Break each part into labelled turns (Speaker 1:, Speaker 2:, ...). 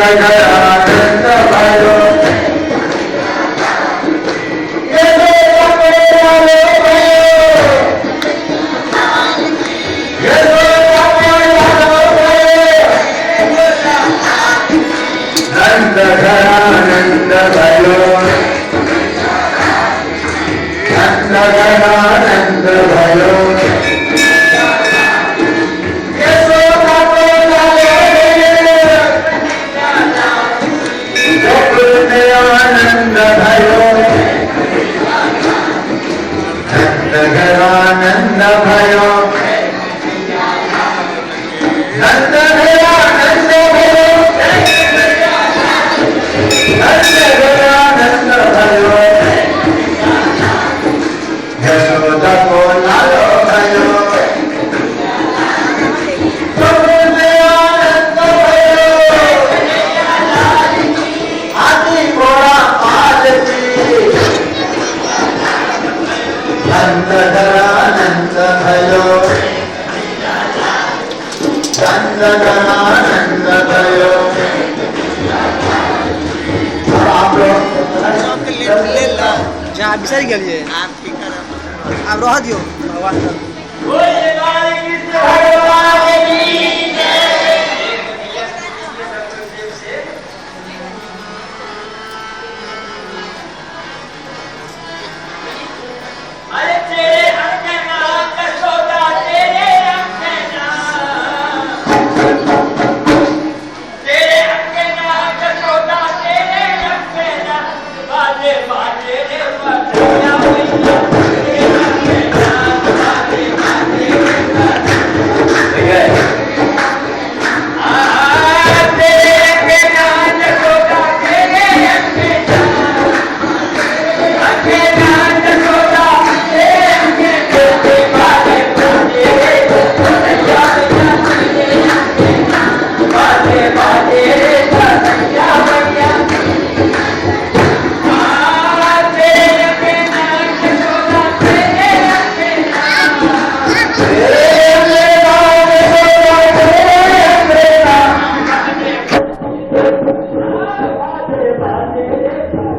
Speaker 1: नंद भयो। यशोदा को लालो भयो। यशोदा को लालो भयो। नंद घरानंद भयो। नंद घरानंद भयो। यशोदा को लालो भयो। गोकुल में आनंद भयो। नंद घरानंद भयो। नंद घरानंद भयो। नंद घरानंद भयो। यशोदा को लालो भयो। गोकुल में आनंद भयो। हाथी घोड़ा पालकी। नंद घरानंद भयो। नंद घरानंद भयो। अब आप लोग
Speaker 2: सबके ले ला जहाँ बिसरि गेलियै।
Speaker 3: आब की करब?
Speaker 2: आब रह दियौ भगवान।
Speaker 1: भगवान की
Speaker 4: भैया से सबके प्रेम से। अरे तेरे अंगना यशोदा, तेरे अंगना, तेरे अंगना यशोदा, तेरे अंगना बाजे बाजे रे बधैया मैया, तेरे अंगना बाजे बाजे रे बधैया। आ तेरे अंगना यशोदा, तेरे अंगना, अंगना यशोदा, तेरे अंगना बाजे बाजे रे बधैया मैया, तेरे अंगना बाजे बाजे रे बधैया मैया। आ तेरे अंगना यशोदा, तेरे अंगना,
Speaker 1: तेरे अंगना यशोदा, तेरे अंगना
Speaker 4: बाजे बाजे रे तेरे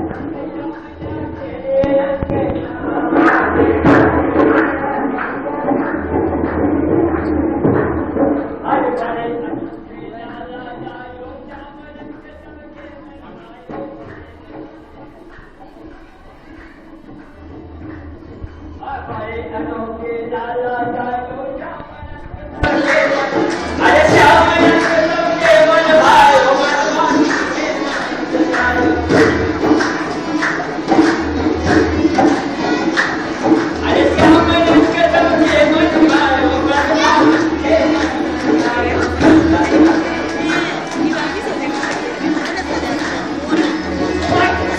Speaker 4: अंगना। अरे बड़े लाला जायो श्याम रंग चमके मन आयो। बड़े अनोखे लाला जायो श्याम रंग चमके मन, अरे श्याम रंग चमके मन भायो, मन भायो मन। अरे श्याम रंग चमके मन भायो, मन भायो मन।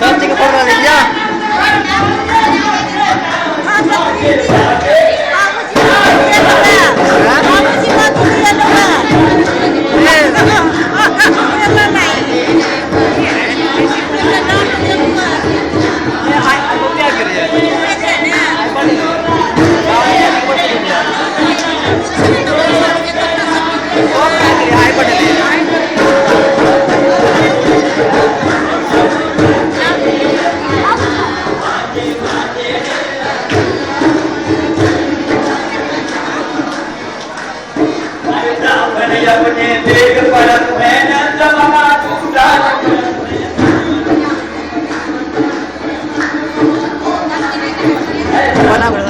Speaker 2: सब चीज के फोटो ले लिया।
Speaker 4: अरे ब्राह्मण अपने देख परत में नंद महा
Speaker 2: प्रणाम कर।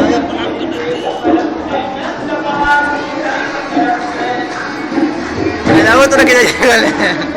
Speaker 2: तो रखे जाइए।